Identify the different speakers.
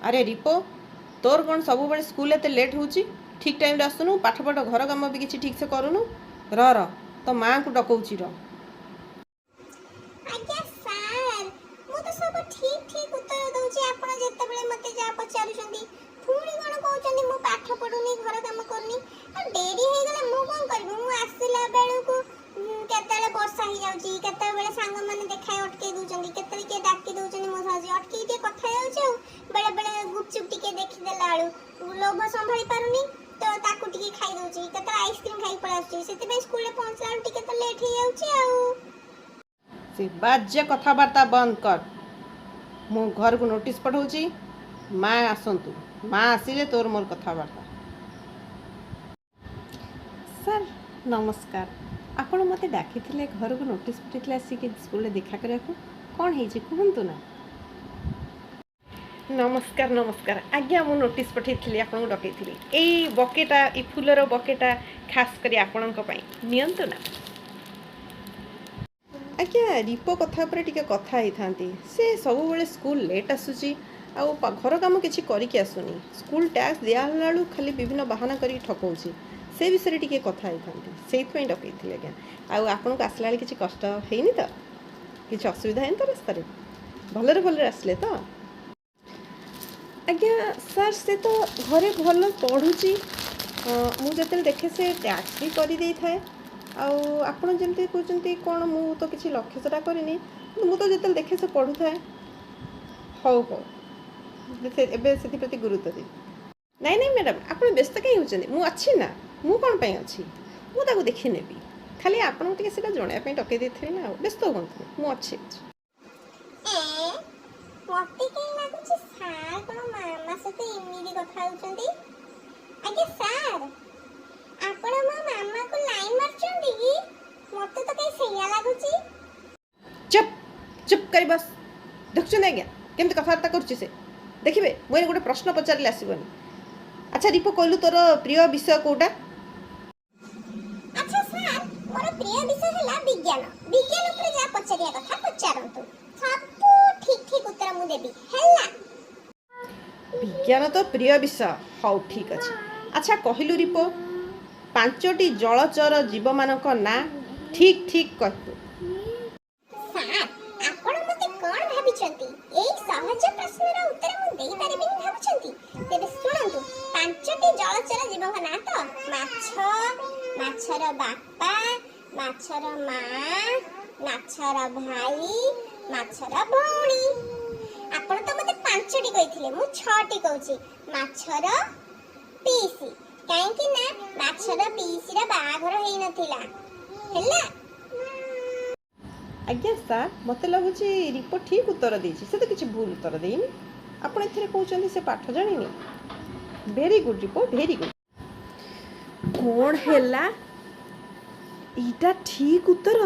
Speaker 1: ଆରେ ରିପୋ, ତୋର କ'ଣ ସବୁବେଳେ ସ୍କୁଲ ଏତେ ଲେଟ୍ ହେଉଛି? ଠିକ୍ ଟାଇମ୍ରେ ଆସୁନୁ, ପାଠ ପାଠ ଘର କାମ ବି କିଛି ଠିକ୍ସେ କରୁନୁ। ର ର, ତୋ ମାଆଙ୍କୁ ଡକଉଛି, ର।
Speaker 2: ଆଜ୍ଞା ସାର୍, ମୁଁ ତ ସବୁ ଠିକ୍ ଠିକ୍ ଉତ୍ତର ଦଉଛି ଆପଣ ଯେତେବେଳେ ମୋତେ ଯାହା ପଚାରୁଛନ୍ତି। ପୁଣି କ'ଣ କହୁଛନ୍ତି ମୁଁ ପାଠ ପଢୁନି, ଘର କାମ କରୁନି? ଆଉ ଡେରି ହେଇଗଲେ ମୁଁ କ'ଣ କରିବି? ମୁଁ ଆସିଲା ବେଳକୁ କେତେବେଳେ ବର୍ଷା ହେଇଯାଉଛି, କେତେବେଳେ ସାଙ୍ଗମାନେ ଦେଖାଇ ଅଟକେଇ ଦଉଛନ୍ତି, କେତେବେଳେ କିଏ ଡାକି ଦଉଛନ୍ତି। ମୋ ସହ ଅଟକେଇ ଟିକେ କଥା ଯାଉଛି। ଆଉ ବେଳେ ବେଳେ ଗୁପଚୁପ୍ ଟିକେ ଦେଖିଦେଲା ବେଳୁ ଲୋଭ ସମ୍ଭାଳି ପାରୁନି ତ ତାକୁ ଟିକେ ଖାଇ ଦଉଛି, କେତେବେଳେ ଆଇସ୍କ୍ରିମ୍ ଖାଇ ପଳେଇ ଆସୁଛି। ସେଥିପାଇଁ ସ୍କୁଲରେ ପହଞ୍ଚିଲା ବେଳକୁ ଟିକେ ତ ଲେଟ୍ ହେଇଯାଉଛି ଆଉ।
Speaker 1: ସେ ବାଜେ କଥାବାର୍ତ୍ତା ବନ୍ଦ କର। ମୁଁ ଘରକୁ ନୋଟିସ୍ ପଠାଉଛି, ମା ଆସନ୍ତୁ। ମା ଆସିଲେ ତୋର ମୋର କଥାବାର୍ତ୍ତା। ସାର୍ ନମସ୍କାର। ଆପଣ ମୋତେ ଡାକିଥିଲେ, ଘରକୁ ନୋଟିସ୍ ପଠାଇଥିଲେ ଆସିକି ସ୍କୁଲରେ ଦେଖା କରିବାକୁ। କ'ଣ ହେଇଛି କୁହନ୍ତୁ ନା। ନମସ୍କାର, ନମସ୍କାର ଆଜ୍ଞା। ମୁଁ ନୋଟିସ୍ ପଠାଇଥିଲି, ଆପଣଙ୍କୁ ଡକେଇଥିଲି। ଏଇ ବକେଟା, ଏଇ ଫୁଲର ବକେଟା ଖାସ୍ କରି ଆପଣଙ୍କ ପାଇଁ, ନିଅନ୍ତୁ ନା। ଆଜ୍ଞା, ରିପୋ କଥା ଉପରେ ଟିକେ କଥା ହେଇଥାନ୍ତି। ସେ ସବୁବେଳେ ସ୍କୁଲ ଲେଟ୍ ଆସୁଛି ଆଉ ଘର କାମ କିଛି କରିକି ଆସୁନି। ସ୍କୁଲ ଟ୍ୟାକ୍ସ ଦିଆହେଲା ବେଳକୁ ଖାଲି ବିଭିନ୍ନ ବାହାନା କରିକି ଠକଉଛି। ସେ ବିଷୟରେ ଟିକେ କଥା ହେଇଥାନ୍ତି, ସେଇଥିପାଇଁ ଡକେଇଥିଲି ଆଜ୍ଞା। ଆଉ ଆପଣଙ୍କୁ ଆସିଲା ବେଳେ କିଛି କଷ୍ଟ ହେଇନି ତ? କିଛି ଅସୁବିଧା ହେଇନି ତ ରାସ୍ତାରେ? ଭଲରେ ଭଲରେ ଆସିଲେ ତ? ଆଜ୍ଞା ସାର୍, ସେ ତ ଘରେ ଭଲ ପଢ଼ୁଛି। ମୁଁ ଯେତେବେଳେ ଦେଖେ ସେ ଟ୍ୟାକ୍ସ ବି କରିଦେଇଥାଏ। ଆଉ ଆପଣ ଯେମିତି କହୁଛନ୍ତି କ'ଣ, ମୁଁ ତ କିଛି ଲକ୍ଷ୍ୟ ସେଟା କରିନି, କିନ୍ତୁ ମୁଁ ତ ଯେତେବେଳେ ଦେଖେ ସେ ପଢ଼ୁଥାଏ। ହଉ ହଉ, ଏବେ ସେଥିପ୍ରତି ଗୁରୁତ୍ୱ ଦେବି। ନାଇଁ ନାଇଁ ମ୍ୟାଡ଼ାମ୍, ଆପଣ ବ୍ୟସ୍ତ କାହିଁ ହେଉଛନ୍ତି? ମୁଁ ଅଛି ନା। ମୁଁ କ'ଣ ପାଇଁ ଅଛି? ମୁଁ ତାକୁ ଦେଖିନେବି। ଖାଲି ଆପଣଙ୍କୁ ଟିକେ ସେଇଟା ଜଣାଇବା ପାଇଁ ଡକେଇ ଦେଇଥିଲି ନା ଆଉ। ବ୍ୟସ୍ତ ହୁଅନ୍ତୁନି, ମୁଁ ଅଛି, ଅଛି।
Speaker 2: ଏ, ମତେ କାହିଁ ଲାଗୁଛି ସାର୍ କ'ଣ ମାମା ସହିତ ଏମିତି କଥା ହଉଛନ୍ତି। ଆଜ୍ଞା ସାର୍, ଆପଣ ମୋ ମାମାକୁ ଲାଇନ୍ ମାରୁଛନ୍ତି କି? ମତେ ତ କାହିଁ ସେଇଆ ଲାଗୁଛି।
Speaker 1: ଚୁପ୍, ଚୁପ୍ କରି ବସ୍। ଦେଖୁଛନ୍ତି ଆଜ୍ଞା, କେମିତି କଥାବାର୍ତ୍ତା କରୁଛି ସେ? ଦେଖିବେ, ମୁଁ ଏଇନେ ଗୋଟେ ପ୍ରଶ୍ନ ପଚାରିଲେ ଆସିବନି। ଆଚ୍ଛା ରିପୁ, କହିଲୁ ତୋର ପ୍ରିୟ ବିଷୟ କେଉଁଟା?
Speaker 2: ଆଚ୍ଛା ସାର୍, ମୋର ପ୍ରିୟ ବିଷୟ ହେଲା ବିଜ୍ଞାନ। ବିଜ୍ଞାନ ଉପରେ ଯାହା ପଚାରିବା କଥା ପଚାରନ୍ତୁ, ସବୁ ଠିକ୍ ଠିକ୍ ଉତ୍ତର ମୁଁ ଦେବି, ହେଲା?
Speaker 1: ବିଜ୍ଞାନ ତ ପ୍ରିୟ ବିଷୟ। ହଉ, ଠିକ୍ ଅଛି। ଆଚ୍ଛା କହିଲୁ ରିପୋ, ପାଞ୍ଚଟି ଜଳଚର ଜୀବମାନଙ୍କ ନାଁ ଠିକ୍ ଠିକ୍ କହିବୁ।
Speaker 2: ସାର୍, ଆପଣ ମତେ କ'ଣ ଭାବିଛନ୍ତି? ଏଇ ସହଜ ପ୍ରଶ୍ନର ଉତ୍ତର ମୁଁ ଦେଇପାରିବିନି ଭାବୁଛନ୍ତି? ତେବେ ଶୁଣନ୍ତୁ, ପାଞ୍ଚଟି ଜଳଚର ଜୀବଙ୍କ ନାଁ ତ ମାଛ, ମାଛର ବାପା, ମାଛର ମା, ମାଛର ଭାଇ, ମାଛର ଭଉଣୀ। ଆପଣ ତ ମତେ ପାଞ୍ଚଟି କହିଥିଲେ, ମୁଁ ଛଅଟି କହୁଛି। ମାଛର ପିଇସି, କାହିଁକି ନା ମାଛର ପିଇସିର ବାହାଘର ହେଇନଥିଲା। ହେଲା?
Speaker 1: ଆଜ୍ଞା ସାର୍, ମୋତେ ଲାଗୁଛି ରିପୋ ଠିକ୍ ଉତ୍ତର ଦେଇଛି। ସେ ତ କିଛି ଭୁଲ ଉତ୍ତର ଦେଇନି। ଆପଣ ଏଥିରେ କହୁଛନ୍ତି ସେ ପାଠ ଜାଣିନି। Very good repo, very good. କ'ଣ ହେଲା? ଏଇଟା ଠିକ୍ ଉତ୍ତର।